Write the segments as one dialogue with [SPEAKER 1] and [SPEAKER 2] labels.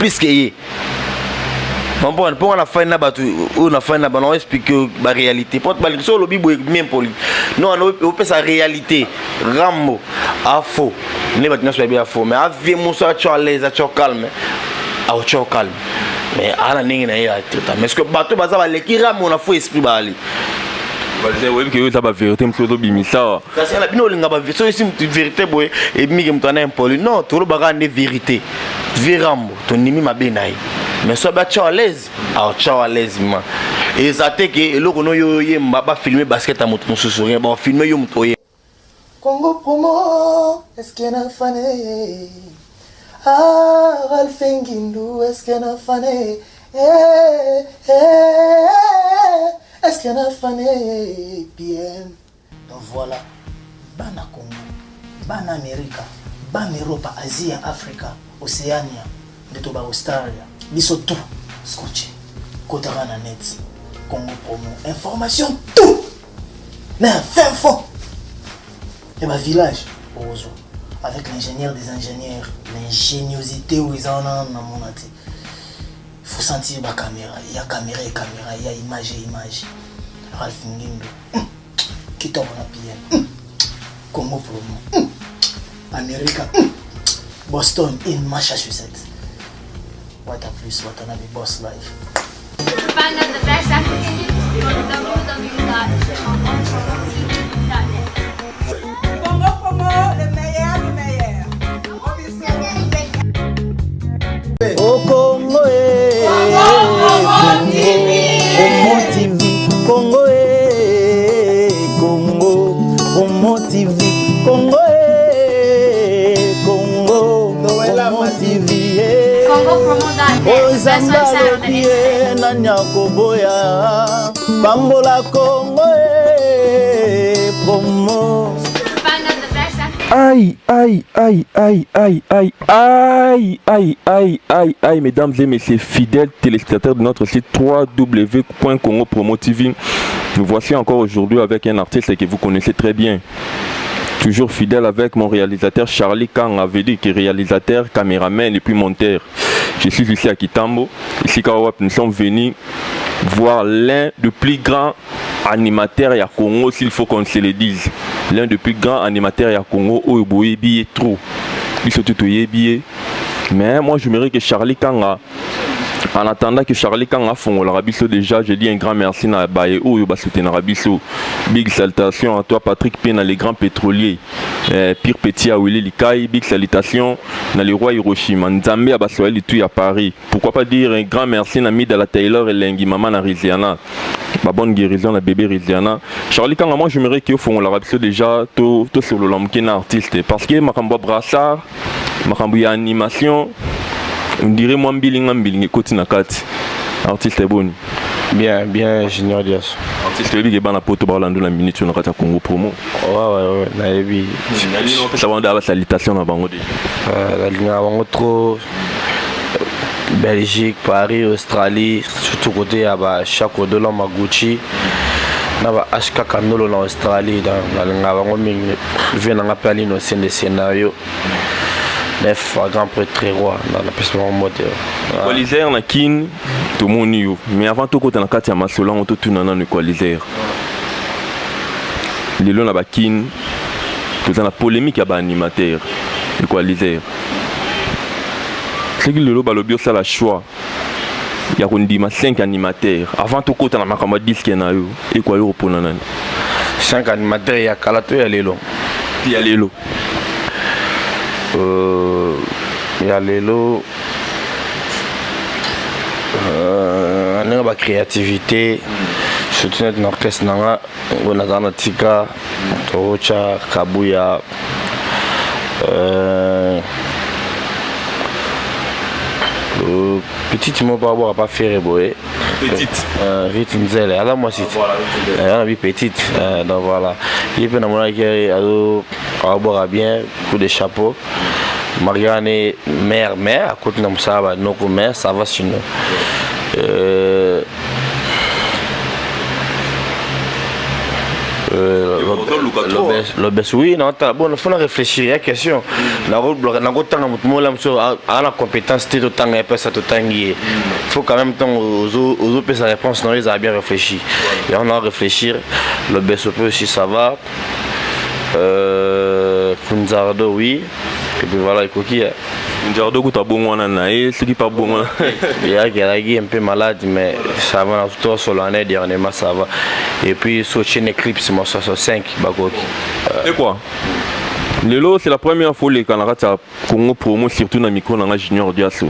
[SPEAKER 1] Plus que ye. Comprendre mpo nga na fani na bato oyo na fani na bango explique ba réalité po balingi so olobi boye bien poli non opesa réalité rambo afo nde bato nyonso bayebi afo mais avie moso atio à l'aise atio calme aotio calme mais aa na ndenge na ye atota mais ce que bato baza baleki rambo na fo esprit baali.
[SPEAKER 2] Oyebi ke oyo eza bavérité mosusu ozobimisa awa.
[SPEAKER 1] Kasi na bino olinga so esi vérité boye ebimiki moto ana impoli non tolobaka nde vérité vie rambo tondimi mabe na ye mais so batya à l'aise aotya à l'aise ma eza te ke eloko no yo oyemba bafilme basket ya moto mosusu rien bafilme yo moto oyemba.
[SPEAKER 3] Congo promo, est-ce qu'il y en a fané? Ah, Ralph Ngindu, est-ce qu'il y en a fané? Eh, eh, est-ce qu'il y en a fané? PM. Donc voilà, bana Congo, bana Amerika, bana Europa, Asia, Afrika, Océania, nde toba Australia, biso tout scotché. Kotaka na net, Congo promo, information tout. Mais fin fond. Et ba village, ozo. Avec l'ingénieur des ingénieurs, l'ingéniosité où ils en ont na monate. Il faut sentir ba caméra, il y a caméra et caméra, il y a image et image. Ralph Ngindu, kitoko na PM. Congo promo. America, Boston in Massachusetts. What a plus, what another boss life.
[SPEAKER 4] To find out the best African news, go to www.congopromotv.net.
[SPEAKER 5] Congo Promo, le meilleur du meilleur. Gros bisous.
[SPEAKER 3] Au Congo, eh, Congo, Promo TV, Congo, eh, Congo, Promo TV, Congo, eh, Congo, Promo TV, eh.
[SPEAKER 4] CongoPromo.net, the best
[SPEAKER 3] Ozamba
[SPEAKER 4] website on the
[SPEAKER 3] lobi
[SPEAKER 4] internet.
[SPEAKER 3] ye nani akoboya pambola Congo eh, promo.
[SPEAKER 4] To find out the best African
[SPEAKER 2] Aïe, aïe, aïe, aïe, aïe, aïe, aïe, aïe, aïe, aïe, aïe, mesdames et messieurs, fidèles téléspectateurs de notre site www.congopromotv. Nous voici encore aujourd'hui avec un artiste que vous connaissez très bien. Toujours fidèle avec mon réalisateur Charlie Kang, avait dit qui est réalisateur, caméraman et puis monteur. Je suis ici à Kitambo. Ici, nous sommes venus voir l'un des plus grands animateurs ya Congo, s'il faut qu'on se le dise. L'un des plus grands animateurs ya Congo, oyo boyebi trop. Biso toyebi ye. Mais moi, j'aimerais que Charlie Kanga, en attendant que Charlie Kanga fongola biso déjà, je dis un grand merci na baye oyo ba soutenir biso. Big salutation à toi Patrick Pena, les grands pétroliers. Pire Petit à Willy Likai, big salutation na le roi Hiroshima, Nzambe Abaswahili tout à Paris. Pourquoi pas dire un grand merci na Mida la Taylor et Lengi maman na Riziana. Ma bonne guérison na bébé Riziana. Charlie Kanga, moi j'aimerais que fongola biso déjà to to sur le lamkina artiste parce que makambo brassard, makambo ya animation, on dirait moi mbilinga mbilinga ekoti na kati. Artiste boni?
[SPEAKER 6] Bien, bien, Junior Dias.
[SPEAKER 2] Artiste, oyebi ke bana poto baolanda na minute oyo na kati ya Congo Promo?
[SPEAKER 6] Ouais, nayebi.
[SPEAKER 2] Opesa bango da basalutation na bango déjà.
[SPEAKER 6] Nalingaka bango trop. Belgique, Paris, Australie, surtout côté ya ba Chako Dola Maguchi na ba HK Kandolo na Australie. Donc nalingaka bango mingi. Vie nanga mpe alino sende scénario neuf grand prêtre roi na napesi bango mbote.
[SPEAKER 2] Equaliser na Kine tomoni yo, mais avant tokota na kati ya masolo yango, totuna nano Equaliser. Lelo na bakine toza na polémique ya baanimateur. Equaliser, soki lelo balobi osala choix ya kondima 5 animateur avant tokota na makambo ya disque na yo, ekwa yo kopona nani?
[SPEAKER 6] 5 animateur ya kala to ya lelo?
[SPEAKER 2] Ya lelo.
[SPEAKER 6] Ya lelo, ndenge bacréativité, surtout neti na orchestre na nga oyo nazala na tika tokotya Kabuya, petite moko abwaka pa fere boye.
[SPEAKER 2] Petite.
[SPEAKER 6] Rite Nzele aza mwasi te, ana bi petite. Donc voilà, ye mpe namonaki azo abwaka bien, coup de chapeau malgré mère mère akoti na mosala banoko, mais ça va sinon.
[SPEAKER 1] Lobes, oui, non, bon, faut réfléchir, il y a question. Nakotanga moto mola mosusu aa na compétence te, totanga ye pesa totangi ye. Faut quand même ntango ozopesa réponse na yo ezala bien réfléchi. Yango na réfléchir. Lobeso mpe aussi, ça va. Kunzardo, oui. Et puis voilà, ekoki.
[SPEAKER 2] Kunzardo kuta bongo wana na ye soki pa bongo.
[SPEAKER 1] Eyaki, azalaki un peu malade, mais ça va. Surtout solo année dernièrement, ça va. Et puis sochine Eclipse mo 65 bakoki.
[SPEAKER 2] Et quoi, lelo c'est la première fois oleka na kati ya Congo Promo, surtout na micro na nga Junior Diaso,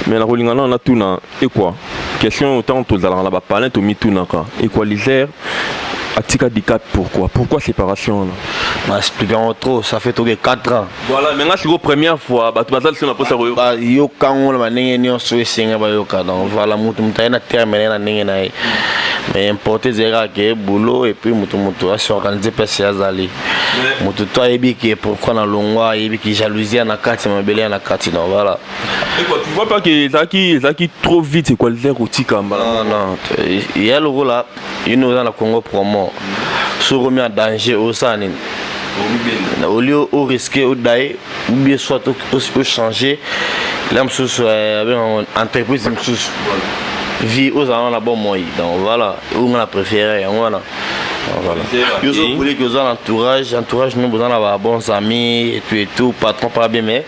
[SPEAKER 2] mais nakolinga nano natuna e quoi question. Ntango tozalaka na bapalin, tomitunaka: Equalizer atika Dicap pourquoi? Pourquoi séparation wana?
[SPEAKER 1] Naexplique yango trop, ça fait toke 4 ans.
[SPEAKER 2] Voilà, mais nga sikoyo première fois bato baza liso na mposa koyoka.
[SPEAKER 1] Bayokango na bandenge nyonso esenga bayoka. Donc voilà, mutu mutu aye na terme na ye na ndenge na ye, mais importe ezali kaka ke boulot et puis mutu mutu asorganize place azali. Mutu to ayebi ke pourquoi na longwa, ayebi ke jalousie ya na kati ya mabele ya na kati. Donc voilà.
[SPEAKER 2] Et quoi, tu vois pas que ezalaki trop vite, Equalizer kotika mbala?
[SPEAKER 1] Non, non, ya lokola yino oza na Congo Promo, so okomi en danger, osala nini? Au lieu orisque odaye ou bien soit ochanger la mosusu, abengango entreprise mosusu, vie ozala na bomoi. Donc voilà, oyo nga na préféré yango wana. Voilà, yo ozokoleki, oza na entourage no, boza na ba bons amis et tout et tout, patron pas bien, mais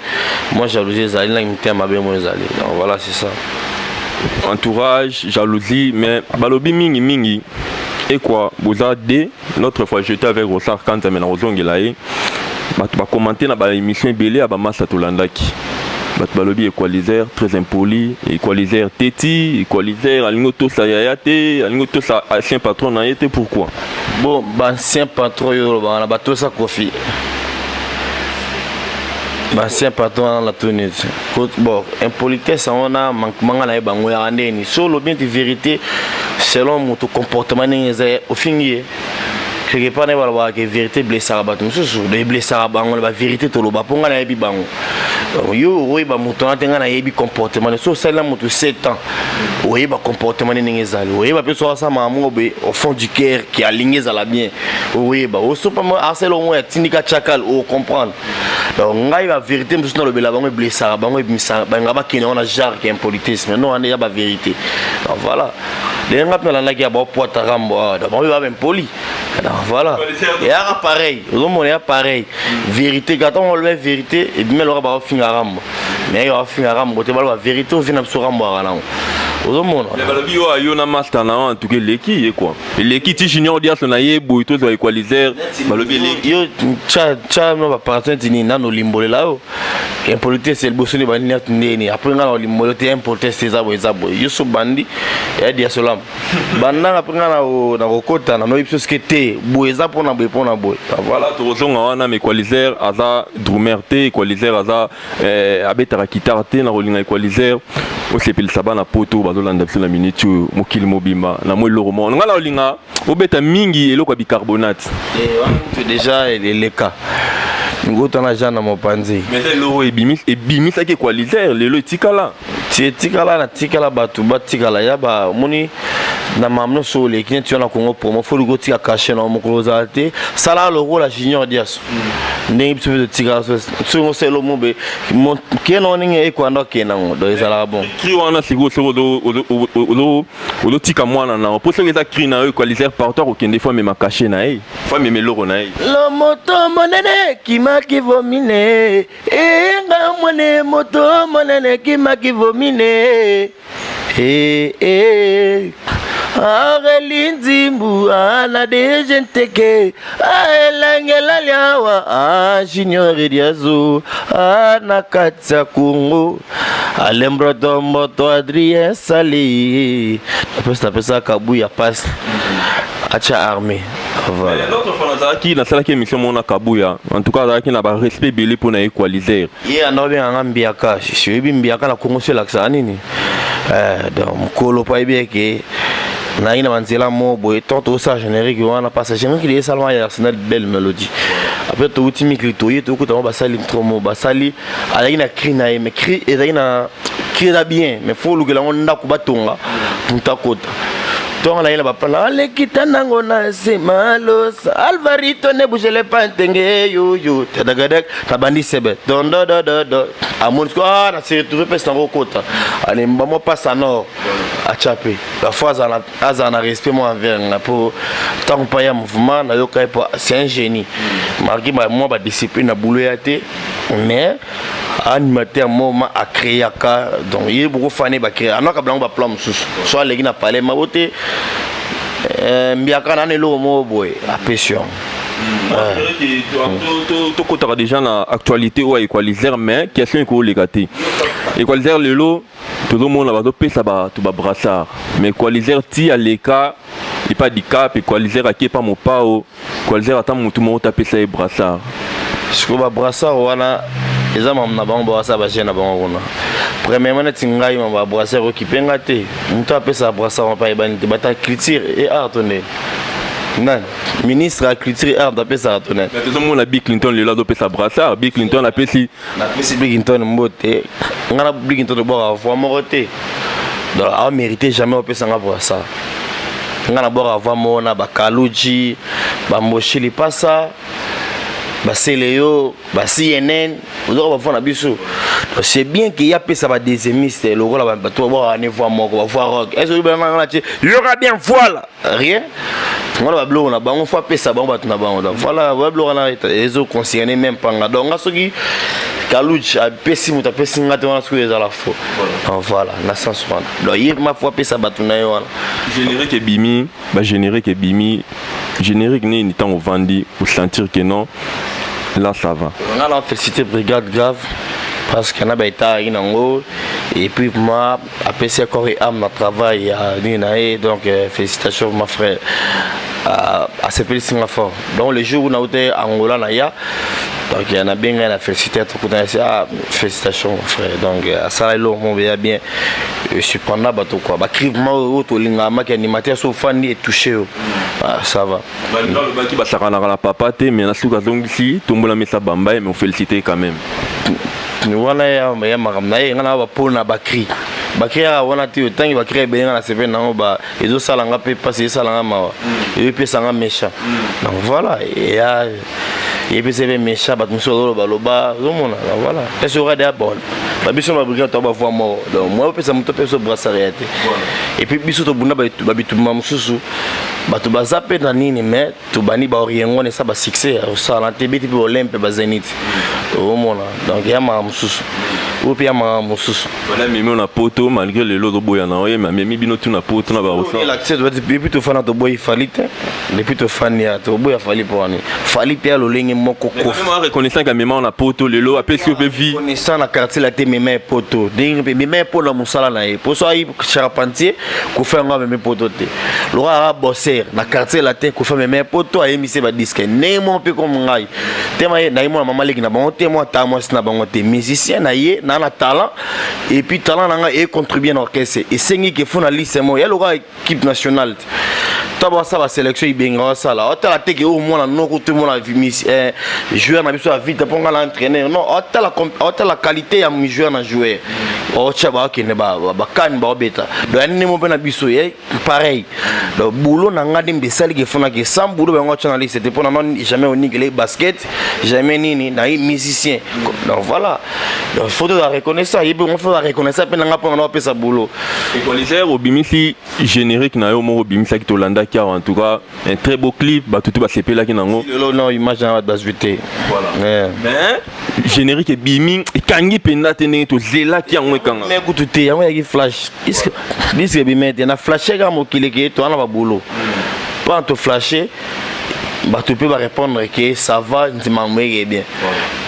[SPEAKER 1] moi jalousie ezali na mitema mabe mo ezali. Donc voilà, c'est ça.
[SPEAKER 2] Entourage, jalousie, mais balobi mingi mingi et quoi, boza de l'autre fois j'étais avec Rosar Kanza, mais na kozongela ye, bato bacommenter na baémission ebele ya bamasa tolandaki, bato balobi Equalizer très impoli, Equalizer teti, Equalizer alingi otosa yaya te, alingi otosa ancien patron na ye te. Pourquoi?
[SPEAKER 1] Bon, baancien patron oyo olobaka na batosa Kofi, baancien patron wana na tuni. Bon, impolitesse yango na manquement nga na ye bango yaka ndeni. So olobi neti vérité selon moto, comportement ndenge eza, ofingi ye quelque part. Naye balobaka ke vérité blessaka bato mosusu, donc eblessaka bango na bavérité toloba, mpo ngai nayebi bango. Donc yo okoyeba moto wana te, ngai nayebi comportement ne. So osalila moto 7 ans, oyeba comportement ne ndenge ezali, oyeba mpe so asala moko boye au fond du cœur ke alingi ezala bien, oyeba osopa asala ongo atindika tiakal, ocomprendre. Donc ngai bavérité mosusu nalobela bango eblessaka bango, ebimisaka banga bakende yango na genre ke impolitesse, mais non, wana eza bavérité. Donc voilà, ndenge nga mpe nalandaki ya baopwata Rambo awa, donc bango baba impoli. Donc voilà, eyaka pareil, ozomona ya pareil vérité kata ngo oloba vérité ebimi eloka baofinga Rambo, mais baofinga Rambo te, baloba vérité ovi na biso Rambo aka nango, ozomona.
[SPEAKER 2] Balobi yo ayo na master na yo, en tout cas eleki ye quoi, eleki ti Junior Diaso na ye boye tozwa Equalizer, balobi eleki.
[SPEAKER 1] Yo tya no baparti neti nini nano olimbolela yo impolitesse liboso nde bandi neti ndeni, après ngai na olimbolela te impolitesse eza boye, eza boye. Yo so bandi ya diasolam bandanga, mpe ngai na kokota na noyebi biso soki te boye eza mpona boye, mpona boye.
[SPEAKER 2] Voilà, tokozonga wana. Mais Equalizer aza drummer te, Equalizer aza abetaka guitare te. Na kolinga Equalizer osepelisa bana Poto bazolanda biso na minute oyo, mokili mobimba na mwa eloko moko ngai na kolinga obeta mingi eloko ya bicarbonate.
[SPEAKER 1] Déjà eleka ngota na jean na mopanzi.
[SPEAKER 2] Mais eloko ebimisaki Equalizer lelo etikala.
[SPEAKER 1] Ti etikala na tikala, bato batikala ya bamoni na mamu nyonso oleki neti yo na Congo Promo, fo olingi otika cachet na mokolo ozala te. Sala lokola Junior Diaso, ndenge biso mpe totikala soki osala eloko be kende ngo ndenge ekwanda okende yango, donc ezalaka bon.
[SPEAKER 2] Cri wana sikoyo, soki ozotika mwana na yo, mpo soki eza cri na yo, Equalizer partout akokende, fo amema cachet na ye, fo amema eloko na ye.
[SPEAKER 1] Lo moto monene kimaki vomine enga mwene, moto monene kimaki vomine. Eh, eh. Aurélie Nzimbu ana deje nteke aelangela liawa a Junior Diazo na kati ya Congo alembroto mboto Adrien Sali napesa napesa Kabuya pasi atia armée. Voilà.
[SPEAKER 2] L'autre fois nazalaki, nasalaki émission moko na Kabuya, en tout cas azalaki na barespect ebele mpona Equalizer.
[SPEAKER 1] Ye anda obenganga mbiaka, oyebi mbiaka na Kongo so elakisaka nini? Donc mokolo mpo ayebi eke nayi na banzela mo boye tant tosala générique wana, parce générique de esalama ya Arsenal Belle Mélodie. Après touti mikili, toye tokuta mo basali intro mo basali, azalaki na cri na ye, mais cri ezalaki na cri eza bien, mais fo olukela yango ndako batonga moto akota. Ntongo na ye na bapala alekita nango na nsima losa alvarito ne bouge le pantenge yuyu tadagadek nabandi sebe dondodododo amoni siko ah na se retrouve mpesi nango okota alemba mwa pasa nord atya mpe bafo azala na respect mwa envers nga mpo ntango mpa ya mouvement nayoka ye mpo c'est un génie malgré mwa badiscipline na boulot ya te, mais animateur moma acréaka. Donc ye bokofane bacrée anaka bilango baplan mosusu so aleki na palais mabo te, mbiaka nana eloko moko boye apesi yango.
[SPEAKER 2] Tokotaka déjà na actualité oyo ya Equalizer, mais question ekoleka te. Equalizer, lelo tozomona bazopesa bato babrassard, mais Equalizer ti aleka epa Dicap, Equalizer ake epa Mopao, Equalizer ata motu moko tapesa ye brassard.
[SPEAKER 1] Sikoyo babrassard wana eza mamu na bango, bawasala bajeune na bango kuna. Premièrement, neti ngai, ma babrassard okipe nga te. Moto apesaka brassard wana mpe ayebani te. Bata culture et art to nde nani? Ministre ya culture et art apesaka to nani?
[SPEAKER 2] Tozomona Bill Clinton lelo azopesa brassard. Bill Clinton apesi.
[SPEAKER 1] Napesi Bill Clinton mbote. Ngai na Bill Clinton tobwaka voix moko te, donc amérité jamais opesanga brassard. Ngai nabwaka voix moko na bakaluji, bamboshi lipasa, basele yo ba CNN ozoka bavoix na biso. C'est bien ke ye apesa badeuxiémiste lokola bato babwaka ne voix moko, bavoix rock. Est ce que yoka bien? Voilà, rien wana babiloko na bango, fo apesa bango bato na bango. Donc voilà, babiloko wana ezoconcerne même panga. Donc nga soki Kaluch apesi moto, apesi nga te, wana soki ezala faux. Donc voilà, na sens wana, donc ye ma fo apesa bato na ye wana.
[SPEAKER 2] Générique ebimi, bagénérique ebimi. Générique nini ntango ovandi osentir que non, là ça va?
[SPEAKER 1] Nga na félicité Brigade Grave parce que na baétat ayaki nango et puis moi apesi corps et âme na travail ya nini na ye. Donc félicitations ma frère, asepelisi nga fort. Donc le jour où nauti Angola na ya, donc nabengai na félicité, tokutana esi. Ah, félicitations mon frère. Donc asala eloko moko ya bien, surprendre bato quoi. Bacri vraiment oyo tolingaka maki animateur so ofandi etouche yo. Ah, ça va.
[SPEAKER 2] Balinga alobaki basakanaka na papa te, mais na suka azongisi tombola mesa bamba ye, mais ofélicité quand même.
[SPEAKER 1] Wana ya makambo na ye. Nga na bapona bacri, bacri kaka wana te. Otangi bacri ebele, nga na sepeli nango. Ezosala nga mpe mpasi, ezosala nga mawa, ezopesa nga méchant. Donc voilà, eya eyepesa mpe méchant. Bato mosusu bazoloba loba, ozomona. Donc voilà, ese oka deya bon, babiso na babrigade to bavoix moko. Donc moi opesa moto opesa brassard ya te. Et puis biso tobunda babitumba mosusu, bato baza mpe na nini, mais tobandi baoriengo wana esa basuccès osala te, beti mpe Olympe, bazénith, omona. Donc ya makambo mosusu oyo mpe ya makambo mosusu.
[SPEAKER 2] Wana amemi na poto malgré lelo ozoboya na oye, amemi bino tu na poto na
[SPEAKER 1] Depuis tofanda toboyi Fally te. Depuis tofandi ya toboya Fally mpo wani Fally mpe ya lolenge moko.
[SPEAKER 2] Reconnaissant amema na poto, lelo apesi yo mpe vie.
[SPEAKER 1] Reconnaissant na quartier la te, mema ye poto ndenge mpe mema ye mpo na mosala na ye, po so ayi charpentier kofa yango amemi poto te. Lokola aka bosser na quartier la te, kofa mema ye poto, ayembisi badisque ndenge moko mpe comme ngai te. Ma ye na ye mwana mama leki na bango te, mwa ata mwasi na bango te. Musicien na ye na talent et puis talent na ngai econtribue na orchestre. Esengi ke fo na liste moko ya lokola équipe nationale te. To basala basélection, ibenga basala, otala te ke oyo mwana noko te, mwana joueur na biso ya vite mpo nga na entraîneur. Non, otala qualité ya joueur na joueur, otya bakende bakani baobeta. Donc ya ndenge mpo na biso ye pareil. Donc boulot na nga nde esaliki efonaki sans boulot bango otya na liste te, mpo na non jamais onikele basket, jamais nini na ye musicien. Donc voilà, donc faut toza reconnaissant ye mpe faut reconnaissant mpe na nga mpo na bapesa boulot.
[SPEAKER 2] Equalizer, obimisi générique na yo moko, obimisaki, tolandaki awa. En tout cas un très beau clip, bato tu basepelaki nango.
[SPEAKER 1] Lelo non, image na bato bazwi te.
[SPEAKER 2] Voilà, mais générique ebimi, ekangi mpenza te ndenge tozelaki yango ekanga.
[SPEAKER 1] Mais kutu te, yango eyaki flash, disque ebimi te na flashe kaka mokili ke toza na baboulot mpo na toflashe bato mpe barépondre ke ça va, ndima moyeke bien.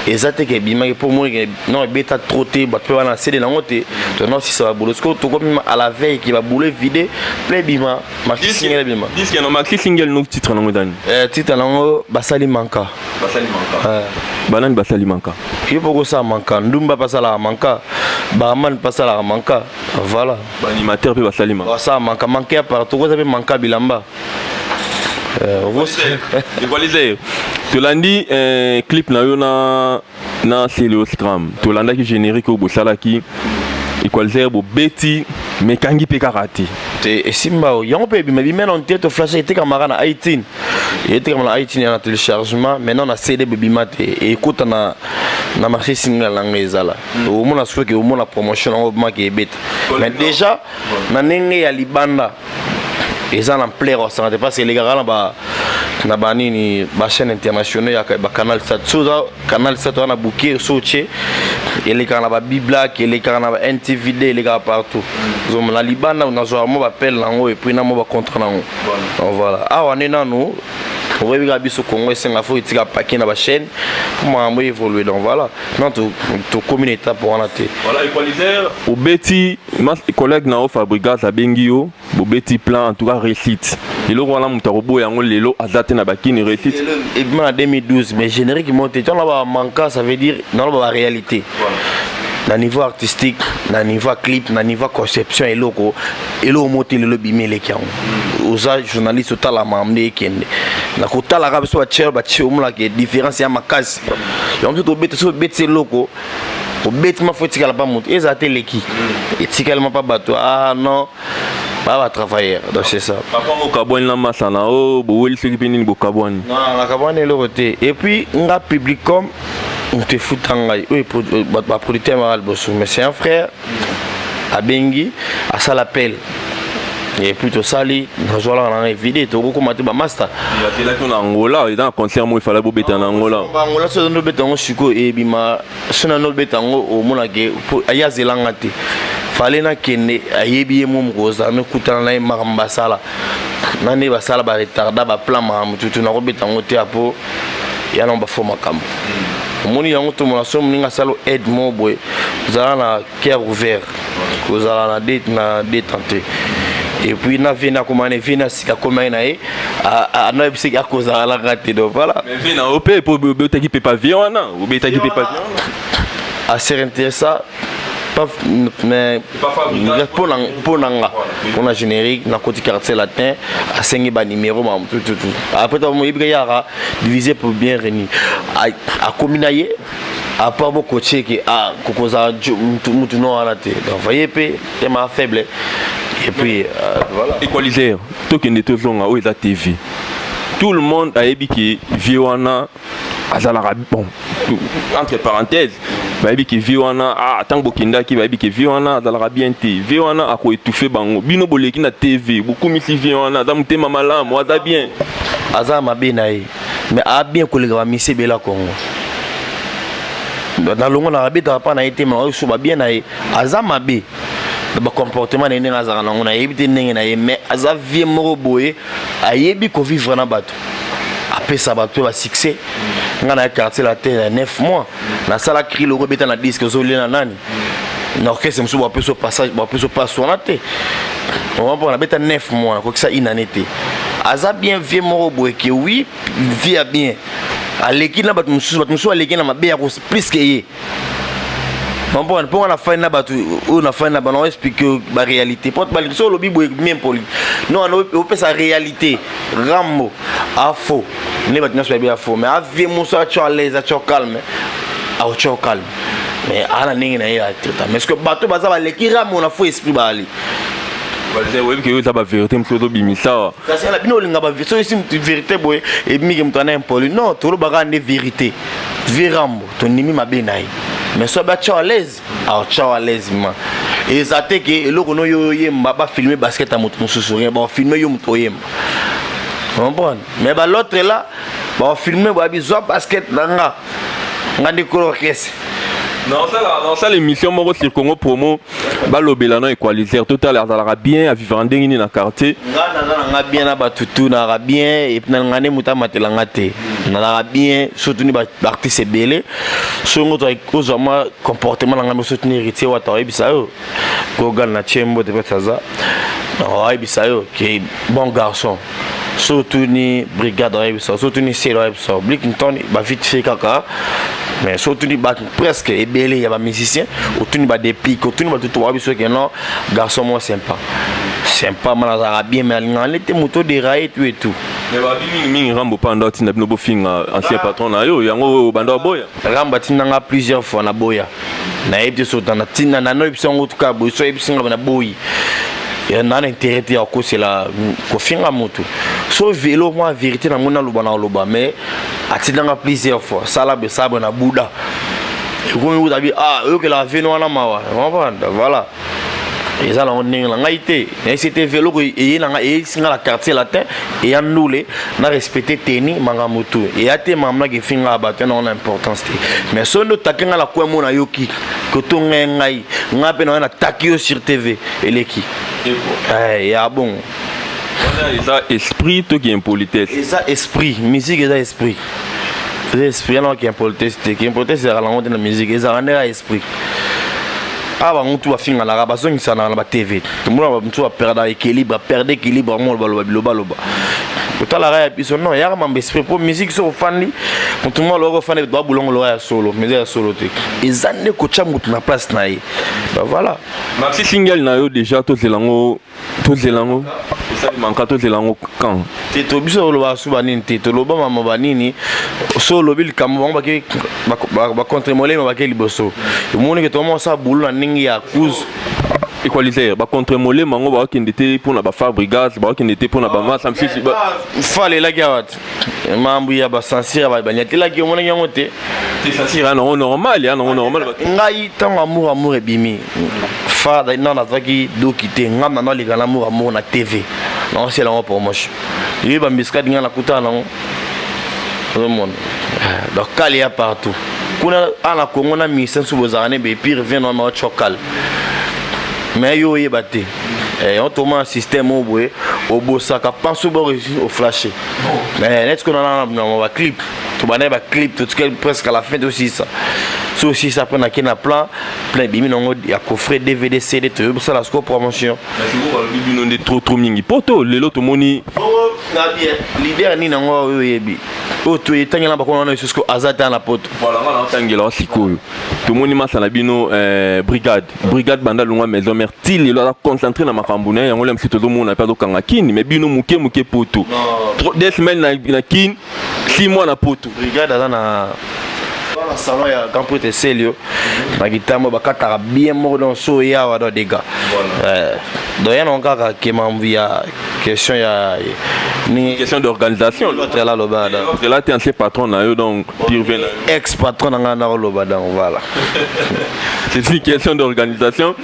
[SPEAKER 1] Eza te ke ebimaki mpo moyeke non, ebeta trop te, bato mpe wana sede nango te. Tona osisa baboulot sikoyo, tokomi à la veille ke baboulot evide mpe ebima maxi single ebima.
[SPEAKER 2] Disque no maxi single no, titre nango ezani?
[SPEAKER 1] Titre nango Basali Manka.
[SPEAKER 2] Basali Manka. Banani basali manka?
[SPEAKER 1] Yo mpo kosala manka, ndumba mpe asalaka manka, barman mpe asalaka manka. Voilà.
[SPEAKER 2] Baanimateur mpe basali manka.
[SPEAKER 1] Basala manka, manka ya partout, koza mpe manka bilamba.
[SPEAKER 2] Equalizer, tolandi clip na yo na Celeo Scram, tolandaki générique oyo bosalaki. Equalizer, bobeti mekangi mpe kaka te.
[SPEAKER 1] Te esimba yango mpe ebima ebima na te to flash etekamaka na iTunes, etekama na iTunes ya na téléchargement. Maintenant na CD bebima te, ekota na marché single nanga ezala. Omona soki omona promotion yango maki ebeta, mais déjà na ndenge ya libanda eza na plaire osanga te, parce que elekaka na banini, bachaîne internationaux ya bacanal 7. So oza canal 7 wana bouquet, so otie, elekaka na babiblack, elekaka na ba NTVD, elekaka partout. Ozomona na libanda nazwaka mo bapele nango et puis na mo bacontrat nango. Donc voilà, awa nde nanu oyebi kaka biso Congo esenga fo etika paquet na bachaîne mpo makambo évolue. Donc voilà, non, tokomi na étape wana te.
[SPEAKER 2] Voilà, Equalizer, obeti collègue na yo Fabrigas abengi yo, bobeti plan. En tout cas réussite, eloko wana moto akoboya yango lelo aza te na bakini, réussite.
[SPEAKER 1] Ebima na 2012, mais générique mo te ntango bamanka, ça veut dire naloba baréalité na niveau artistique, na niveau ya clip, na niveau ya conception. Eloko mo te lelo ebimi eleki yango. Oza journaliste, otala makambo nde ekende na kotalaka biso batie batie, omonaka différence ya makasi. Yango biso tobeta, so obeti eloko, obeti ma fo etikala pa moto, ezala te eleki etikalema pa bato. Ah non, baa batravailleur, donc c'est ça.
[SPEAKER 2] Papa, mokabwani na masana o boweli soki mpe nini, bokabwani?
[SPEAKER 1] Non, nakabwani eloko te. Et puis nga publicom moto efuta ngai oyo baproducteur maka liboso, mais c'est un frère abengi, asala appel et puis tosali, nazwalaka nanga evide, tokokoma te bamaster.
[SPEAKER 2] Atelaki na Angola, eza na concert mo efala bobeta na Angola.
[SPEAKER 1] Angola so eza obeta yango sikoyo, ebima so nano obeta yango, omonake aye azelanga te, fale nakende. Ayebi ye mo mokozala nokutana na ye, makambo basala na nde basala baretarda baplan, makambo tutu nakobeta yango te apo ya nango bafo makambo. Omoni yango, tomona so moninga asala aide mo boye, ozala na cœur ouvert, kozala na détente. Et puis na vie nakoma na vie na sika akomaki na ye, anayebisaki akozalaka te. Donc voilà.
[SPEAKER 2] Mais vie na yo mpe po obetaki mpe pa vie wana, obetaki mpe pa vie wana.
[SPEAKER 1] Ase intéressa pas, mais mpo na nga, mpo na générique nakoti Quartier Latin, asengi banimero mamutututu. Après moyebi ka yaka diviser pour bien régner, akomi na ye à part bokotie ke kokozala mutu no wana te. Donc voyez mpe tema faible et puis voilà.
[SPEAKER 2] Equalizer, tokende tozonga oyo eza TV. Tout le monde ayebi ke vie wana azalaka bon, entre parenthèse, bayebi ke vie wana, ah, ntango bokendaki, bayebi ke vie wana azalaka bien te, vie wana akoétouffe bango. Bino boleki na TV, bokumisi vie wana, aza motema malamu, aza bien.
[SPEAKER 1] Aza mabe na ye, mais aa bien koleka bamisi ebela Congo. Nalongo na babetaka mpa na ye te, ma oyo babien na ye aza mabe na bacomportement na ye, ndenge azalaka nango nayebi te ndenge na ye, mais aza vie moko boye, ayebi kovivre na bato, apesa bato mpe basuccès. Ngai na Quartier Latin ya 9 mois, nasala cri loko ebeta na disque, ozolia na nani na orchestre mosusu bapesa passage, bapesa passe wana te. Mpo nabeta 9 mois, nakokisa une année te. Aza bien, vie moko boye ke oui, vie ya bien, aleki na bato mosusu. Bato mosusu aleki na mabe ya plus ke ye. Mpo nga nafani na bato oyo nafani na bango, explique baréalité po balingi so olobi boye bien poli, non, opesa réalité. Rambo afo nde bato nyonso bayebi afo, mais avie moso atio à l'aise, atio calme, aotio calme, mais aa na ndenge na ye ateta. Mais ce que bato baza baleki Rambo na faux esprit baali.
[SPEAKER 2] Oyebi ke oyo eza bavérité mosusu ozobimisa awa.
[SPEAKER 1] Kasi na bino olinga so esi vérité boye ebimiki moto ana impoli. Non, tolobaka nde vérité. Vie Rambo tondimi mabe na ye, mais so batya à l'aise, aotya à l'aise ma eza te ke eloko no yo oyemba, bafilme basket ya moto mosusu, rien, bafilme yo moto oyemba, comprendre? Mais ba l'autre là, bafilme babi zwa basket na nga, nga nde kolo orchestre.
[SPEAKER 2] Naosala émission moko sur Congo Promo, balobela na Equalizer, totala azalaka bien, avivre ndenge nini na quartier.
[SPEAKER 1] Nga naza na nga bien na bato tu, nalaka bien et puis nalinga nde moto amatela nga te, nalaka bien surtout ni baartiste ebele. Songo ozwa mwa comportement na nga, surtout ni Héritier Wata, oyebisa yo kogana na tie mbote mpe aza, oyebisa yo ke bon garçon. Surtout ni brigade oyebisa, surtout ni selo oyebisa blik ntoni bavite fait kaka, mais surtout ni bato presque ebele ya bamusicien, otuni badeplique, otuni bato to bayebi soki non, garçon moi sympa sympa, ma nazalaka bien, mais alingaka nde te moto déraille tout et tout.
[SPEAKER 2] Mais babi mingimingi Rambo mpa ando atinda bino bofinga ancien patron na yo, yango bando aboya.
[SPEAKER 1] Rambo atindanga plusieurs fois na boya, nayebi te sota natinda nano yebisi yango tuka boye, so yebisi nga na boyi. Na na intérêt te ya kokosela, kofinga motu. So velo mwa vérité nango naloba, na koloba, mais atindanga plusieurs fois: sala boye, sala boye. Na buda ekomi kuta bi, ah, oyokelaka veno wana mawa, comprendre. Voilà, eza nango ndenge na ngai te. Nayesi te veloko eye na ngai, eyesi nga na Quartier Latin, eya ndule na respecte teni makambo tu eya te. Makambo naki efinga bato ya nango na importance te, mais so nde otake ngai na coin mo, nayoki koto ngai, ngai ngai mpe na nataki yo sur TV eleki. Ya bongo.
[SPEAKER 2] Wana eza esprit to ki impolitesse?
[SPEAKER 1] Eza esprit. Musique eza esprit, eza esprit. Yana ki impolitesse te, ki impolitesse ezalaka nango te na musique, ezalaka nde kaka esprit. Awa bango tu bafinganaka, bazongisanaka na batv. Tomona motu baperdaka équilibre, baperde équilibre yango, baloba bilobaloba. Otalaka ya biso non, yaka mambo esprit, mpo musique soki ofandi, motu moko aloka ofandi babulongo loka ya solo, mais eza ya solo te, eza nde kotya motu na place na ye. Ba voilà.
[SPEAKER 2] Maxi single na yo déjà, tozela yango, tozela yango esalemaka, tozela yango quand?
[SPEAKER 1] Te, to biso tolobaka su banini te, toloba mama banini. So olobi likambo, bango bake bacontre molema, bake liboso. Omoni ke tomosa bulu na ndenge ya cause.
[SPEAKER 2] Equaliser bacontre molema yango, bakokende te mpona bafabrigas, bakokende te mpona bamasa misusu.
[SPEAKER 1] Fale elaki awa te, mambo ya basansire banyatelaki, omonaki yango te.
[SPEAKER 2] Sansire ya nango normal, ya nango normal.
[SPEAKER 1] Ngai ntango Amour Amour ebimi, fa na nazwaki doki te. Ngai nano aleka na Amour Amour na TV, naosala yango promotion, yoyi bambiskadi ngai nakutana nango, ozomona. Donc kale ya partout kuna a na Congo na ministère mosusu bozalaka ne beepire vient na otyo kale, mais yo oyeba te. Yango tomona système oyo boye, obosaka panso bo oflashe, mais neti kona na baclip, tobandaki baclip, totikali presque à la fin, tosisa so osisa mpo nake na plan plein ebimi nango ya coffret DVD, CD, toyebosala siko promotion.
[SPEAKER 2] Balobi bino nde trop trop mingi poto lelo tomoni.
[SPEAKER 1] Na bien leader nini yango oyo oyebi, oyo toyetangela bakona wana lisusu aza te na poto.
[SPEAKER 2] Voilà, nga naotangela sikoyo. Tomoni masa na bino, Brigade, Brigade banda longwa Maison Mère ti lelo aza concentré na makambo na ye. Yango lemsi tozomona mpe azokanga Kini, mais bino moke moke poto, 2 semaines na Kini, 6 mois na poto.
[SPEAKER 1] Brigade aza na salon ya grand prêtre Selio na kitambo, bakataka bien moko. Donc so oye awa, donc dégâts. Donc ya nango kaka kemambu ya question ya
[SPEAKER 2] ni question d'organisation.
[SPEAKER 1] L'autre là loba.
[SPEAKER 2] L'autre là, t'es ancien patron na yo, donc pire.
[SPEAKER 1] Ex patron na ngai nakoloba, donc voilà.
[SPEAKER 2] C'est une question d'organisation.